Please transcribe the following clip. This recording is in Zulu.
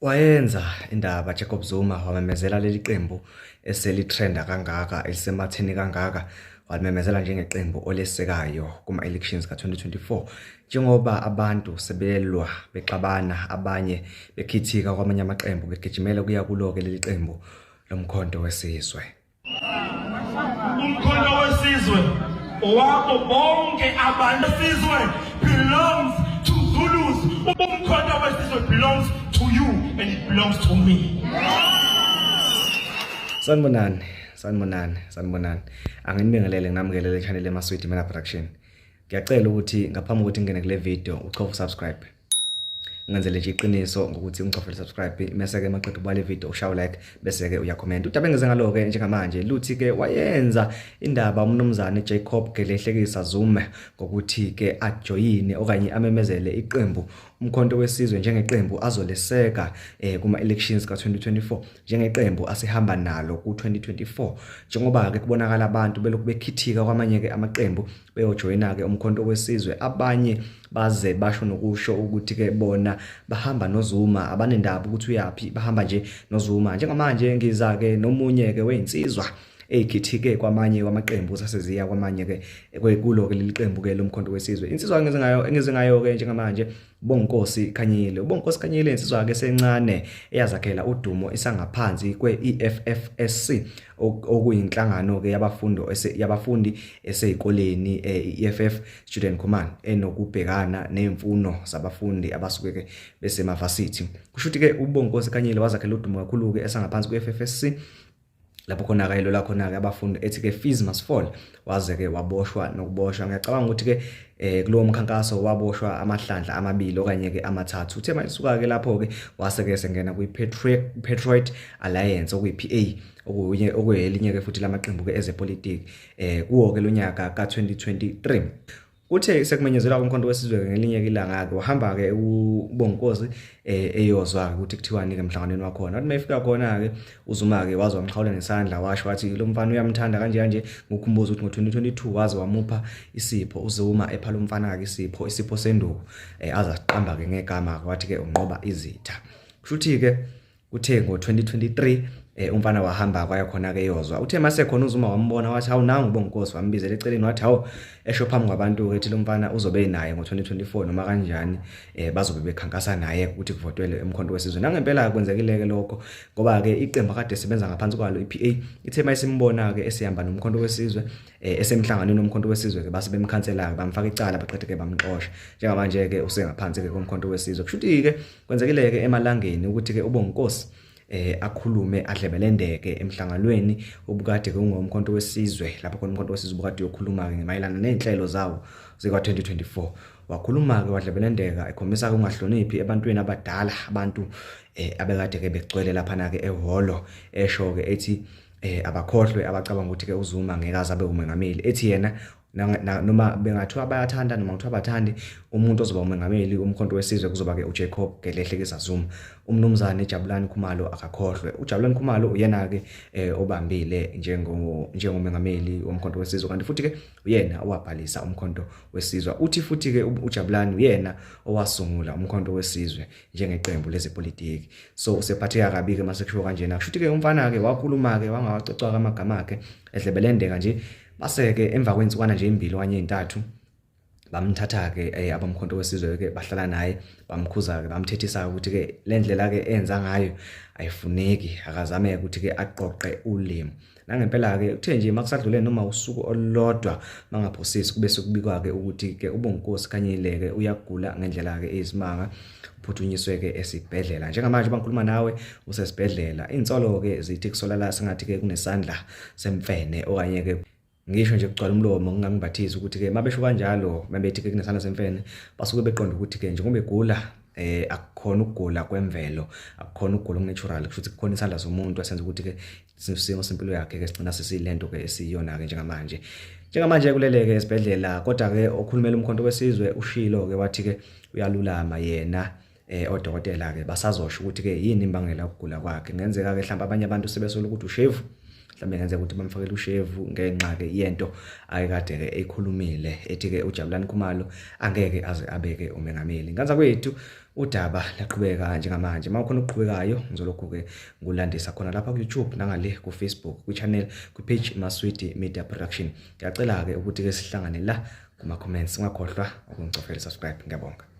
Wayenza indaba Jacob Zuma wamemezela leli qembu eselitrenda kangaka elisematheni kangaka walimemezela njengeqembu olesekayo kuma-elections ka-2024 njengoba abantu sebelwa bexabana abanye bekhithika kwamanye amaqembu begijimela kuya kulo-ke leli qembu lomkhonto wesizwe. Umkhonto wesizwe owabo bonke abantu. Isizwe belongs to Zulus. Umkhonto wesizwe belongs to you and it belongs to me. Sanibonani, sanibonani, sanibonani. Anginibingelele nginamukelele channel eMaswidi Mena Production. Ngiyacela ukuthi ngaphambi kokuthi ngingene kule video uchofe subscribe. Ngenzele nje iqiniso ngokuthi ungicofele subscribe mese ke maqeda ubale video ushaw like bese ke uyakhomenta. Udaba engize ngalo ke njengamanje luthi ke wayenza indaba umnumzane Jacob Gelehlekisa Zuma ngokuthi ke ajoyine okanye amemezele iqembu umkhonto wesizwe njengeqembu azoleseka eh, kuma elections ka-2024 njengeqembu asihamba nalo ku-2024 njengoba ke kubonakala abantu belokhu bekhithika kwamanye ke amaqembu beyojoyina-ke umkhonto wesizwe abanye baze basho nokusho ukuthi-ke bona bahamba noZuma abanendaba ukuthi uyaphi bahamba nje noZuma njengamanje ngiza-ke nomunye-ke weyinsizwa eyikhithike kwamanye wamaqembu saseziya kwamanye-ke kulo-ke leli qembu-ke lomkhonto wesizwe insizwa engize ngayo engize ngayo-ke njengamanje Bonginkosi Khanyile. UBonginkosi Khanyile insizwa-ke esencane eyazakhela udumo isangaphansi kwe-EFFSC okuyinhlangano-ke yabafundo yabafundi eseyikoleni i-EFF Student Command enokubhekana nezimfuno zabafundi abasuke-ke besemavasithi. Kusho ukuthi-ke uBonginkosi Khanyile wazakhela udumo kakhulu-ke esangaphansi kwe-FFSC lapho khona-ke ilola khona-ke abafundi ethi-ke fees must fall waze-ke waboshwa nokuboshwa ngiyacabanga ukuthi-ke eh kulowo mkhankaso waboshwa amahlandla amabili okanye-ke amathathu uthe mayisuka-ke lapho-ke wase-ke sengena kwi-Patriot Alliance okuyi-PA okunye okuyelinye-ke futhi lamaqembu-ke ezepolitiki eh kuwo-ke lo nyaka ka-2023 Kuthe sekumenyezelwa umkhonto wesizwe ngelinye ilanga-ke wahamba-ke uBonginkosi eh, eyozwa-ke ukuthi kuthiwani-ke emhlanganweni wakhona. Wathi mayefika khona-ke uZuma-ke waze wamxhawula ngesandla washo wathi lo mfana uyamthanda kanje kanje ngokukhumbuza ukuthi ngo-2022 waze wamupha isipho uZuma epha lo mfana-ke isipho isipho senduku eh, aze asiqamba-ke ngegama-ke wathi-ke unqoba izitha. Kusho ukuthi-ke Kuthe ngo-2023 eh, umfana wahamba kwaya khona ke yozwa. Uthe mase khona uZuma wambona wathi hawu nangu Bonginkosi wambizela eceleni wathi hawu esho phambi kwabantu ethi lo mfana uzobe naye ngo-2024 noma kanjani eh, bazobe bekhankasa naye ukuthi kuvotwele emkhonto wesizwe. Nangempela kwenzekile ke lokho ngoba ke iqembu akade sebenza ngaphansi kwalo iPA ithe mayisimbona ke esihamba nomkhonto wesizwe eh, esemhlanganweni womkhonto wesizwe ke base bemkhansela bamfaka icala baqede ke bamxosha. Njengamanje ke usengaphansi ke komkhonto wesizwe. Kusho ukuthi ke Kwenzekile-ke emalangeni ukuthi-ke uBonginkosi eh akhulume adlebelendeke emhlanganweni obukade ke ungomkhonto wesizwe lapho khona umkhonto wesizwe ubukade uyokhuluma ke mayelana nezinhlelo zawo zika 2024 wakhuluma ke wadlebelendeka ekhombisa ukungahloniphi ebantwini abadala abantu eh abekade ke begcwele lapha na ke ehholo esho ke ethi eh abakhohlwe abacabanga ukuthi ke uZuma ngeke aze abe umengameli ethi yena noma bengathiwa bayathanda noma kuthiwa bathandi umuntu ozoba umengameli umkhonto wesizwe kuzoba ke uJacob Gedleyihlekisa Zuma umnumzane Jabulani Khumalo akakhohlwe uJabulani Khumalo uyena ke eh, obambile njengo njengomengameli womkhonto wesizwe kanti futhi ke uyena owabhalisa umkhonto wesizwe uthi futhi ke uJabulani uyena owasungula umkhonto wesizwe njengeqembu lezepolitiki so usephatheka kabi ke mase kushiwo kanjena kusho ukuthi ke umfana ke wakhuluma ke wangawacocwa amagama akhe edlebelendeka nje Base-ke emva kwensukwana nje imbili okanye ey'ntathu bamthatha-ke eh, abamkhonto wesizwe-ke bahlala naye bamkhuza-ke bamthethisa-ke ukuthi-ke le ndlela-ke enza ngayo ayifuneki akazame ukuthi-ke aqoqe ulimi nangempela-ke kuthe nje makusadlule noma usuku olulodwa mangaphosisi kube sekubikwa-ke ukuthi-ke ubonginkosi khanyile-ke uyagula ngendlela-ke eyisimanga uphuthunyiswe-ke esibhedlela njengamanje bangikhuluma nawe usesibhedlela iy'nsolo-ke zithi kusolala sengathi-ke kunesandla semfene okanye ke ngisho nje kugcwala umlomo ngingangibathisi ukuthi ke mabesho kanjalo mabethi ke kunesandla semfene basuke beqonda ukuthi ke njengoba egula eh akukhona ukugula kwemvelo akukhona ukugula okunatural kusho ukuthi kukhona isandla somuntu esenza ukuthi ke isimo sempilo yakhe ke sigcina sesilento ke esiyona ke njengamanje njengamanje kuleleke esibhedlela kodwa ke okhulumela umkhonto wesizwe ushilo ke wathi ke uyalulama yena eh odokotela ke basazosho ukuthi ke yini imbangela yokugula kwakhe ngenzeka ke mhlawumbe abanye abantu sebesola ukuthi ushevu Mhlawumbe kungenzeka ukuthi bamfakele ushevu ngenxa ke yento ayekade ke eyikhulumile ethi ke uJabulani Khumalo angeke aze abeke umengameli. Nganza kwethu udaba laqhubeka njengamanje. Uma ukhona okuqhubekayo ngizolokhu ke ngulandisa khona lapha ku-YouTube nangale ku-Facebook kwi-channel kwi-page Maswidi Media Production. Ngiyacela ke ukuthi ke sihlangane la kuma comments. Ungakhohlwa ukungicofela subscribe. Ngiyabonga.